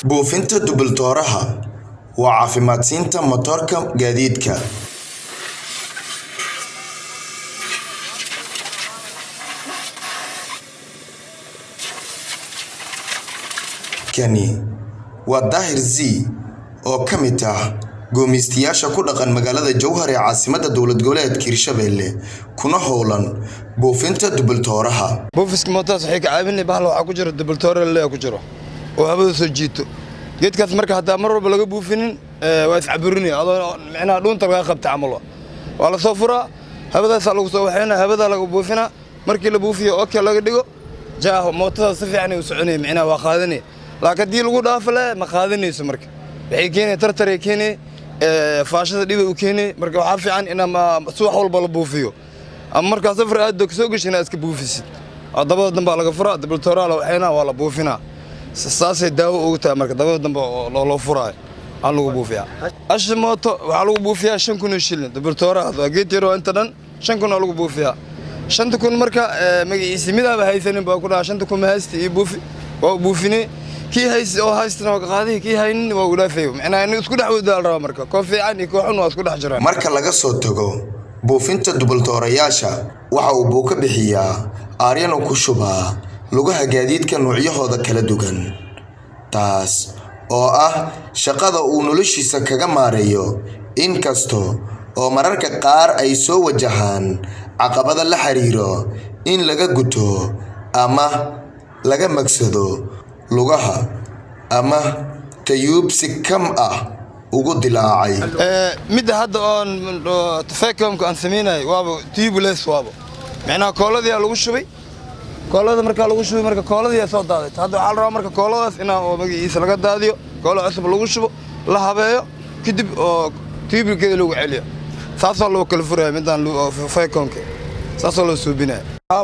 Buufinta dubultooraha waa caafimaadsiinta matoorka gaadiidka. Kani waa Daahir Z oo ka mid ah goomeystayaasha ku dhaqan magaalada Jowhar ee caasimadda dowlad goboleedka Hirshabelle, kuna howlan buufinta dubultooraha. Buufiska mootodaas waxay ka caawinay bahal waxaa ku jiro dubultoore le ku jiro oo hawada soo jiito geedkaas. Marka haddaa mar walba laga buufinin, waa iscaburinaya, adoo micnaha dhuunta laga qabta camal. Waa la soo furaa, hawadaasaa lagu soo waxaynaa, hawadaa laga buufinaa. Markii la buufiyo, okay, laga dhigo jaah, mootadaas si fiican ay u soconaya, micnaha waa qaadanaya. Laakiin haddii lagu dhaafo le, ma qaadanayso. Marka waxay keenaya tartaray keenay, faashada dhibay u keenay. Marka waxaa fiican in subax walba la buufiyo, ama markaa safar aad soo gasho inaad iska buufisid. Dabada dambaa laga furaa, dubultooraa la waxaynaa, waa la buufinaa. Saasay daawo ugu tahay. Marka dabada dambe loo furaayo aan lagu buufiyaa. Asha mooto waxaa lagu buufiyaa 5000 oo shilin. Dubultoorahaas waa geed yar oo inta dhan 5000 oo lagu buufiyaa. 5000 marka magaciisi midaaba haysanin baa ku dhaha, 5000 ma haysta, ii buufi. Waa u buufinay. Kii hays oo haystana waa ka qaaday, kii haynin waa u dhaafay. Macnaha in isku dhex wadaa la rabaa. Marka koo fiican iyo koo xun waa isku dhex jiraan. Marka laga soo tago buufinta dubultoorayaasha, waxa uu buuka bixiyaa aaryanu ku shubaa lugaha gaadiidka noocyahooda kala duwan, taas oo ah shaqada uu noloshiisa kaga maareeyo, inkasta oo mararka qaar ay soo wajahaan caqabado la xiriira in laga guto ama laga magsado lugaha ama tayuub si kam ah ugu dilaacay. Midda hadda oon vacuumka aan samaynayo waaba tubeless, waaba micnaha kooladii lagu shubay. Koolada markaa lagu shubay, marka kooladii soo daadatay. Hadda waxaa la rabaa marka kooladaas inaa oo magaciisa laga daadiyo, koolo cusub lagu shubo, la habeeyo, kadib oo tuubikeeda lagu celiyo. Saasoo loo kala furaya midaan vacuumka, saasoo loo suubinaya.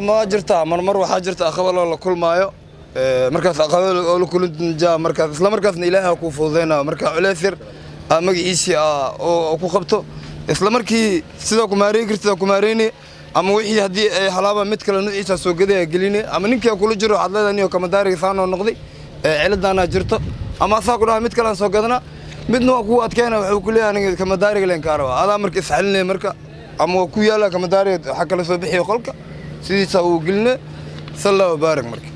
Ma jirtaa marmar waxaa jirta aqaba loo la kulmaayo. Markaas aqaba oo la kulanjaa, markaas isla markaasna Ilaaha kuu fududeynaya. Marka culeys yar magaciisii oo ku qabto, isla markii sidaa ku maareyn kartid ku maareynaya, ama wixii haddii ay halaabaan, mid kale nuuciisa soo gadaya gelinaya, ama ninkii kula jiro waxaad leedahay, niyo kamadaariga saanoo noqday, ciladaanaa jirto, ama asaa ku dhaha mid kalean soo gadanaa. Midna waa kugu adkeynaya, wuxuu ku leeyahay, aniga kamadaariga leen kaa rabaa. Adaa marka isxalinaya marka, ama waa ku yaala kamadaariga, waxaa kala soo bixiyo qolka sidiisaa uu gelinaya. Salla wabaarak. Marka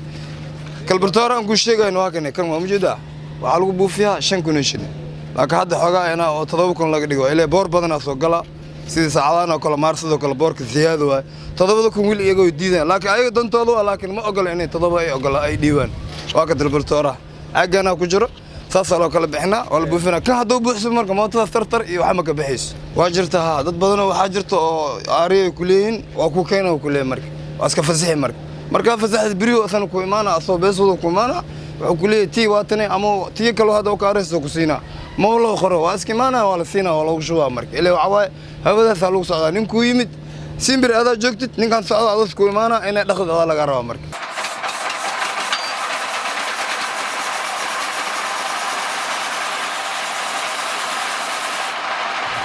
kalbartooraan kuu sheegayno waa kan. Kan waa mujeedaa, waxaa lagu buufiyaa 5000 oo shilin, laakiin hadda xoogaa inaa oo 7000 laga dhigo ilaa boor badanaa soo gala, sidii saacadahan oo kale, maarsadoo kale boorka ziyaado waay. 7000 wiil iyagoo diidaan, laakiin ayaga dantooda waa, laakiin ma ogola inay 7 ay ogola ay dhiibaan. Waa ka dalbartooraha caagganaa ku jiro, saasaa loo kala bixinaa, waa la buufinaa. Kan hadduu buuxsamo, marka mootadaas tartar iyo waxma ka bixayso. Waa jirta haa, dad badanoo waxaa jirta oo aariyay ku leeyihin, waa ku keena ku leeyahay. Marka waa iska fasixi. Marka markaa fasaxda beriyo asana ku imaana, asoo beesooda ku imaana, wuxuu ku leeyahay tii waa tani, ama tii kaloo hadda u kaarayso ku siinaa. Ma loo qoro, waa iska imaanaya, waa la siinaa, waa loogu shubaa. Marka ilaa waxaa waaye hawadaasaa lagu socdaa. Ninkuu yimid simbir adaa joogtid, ninkaan socda adas ku imaana, inay dhaqdid adaa lagaa rabaa marka.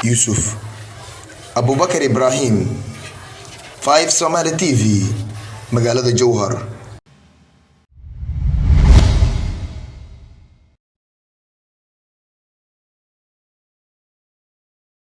Yuusuf Abubakar Ibraahim, 5 Somali TV, magaalada Jowhar.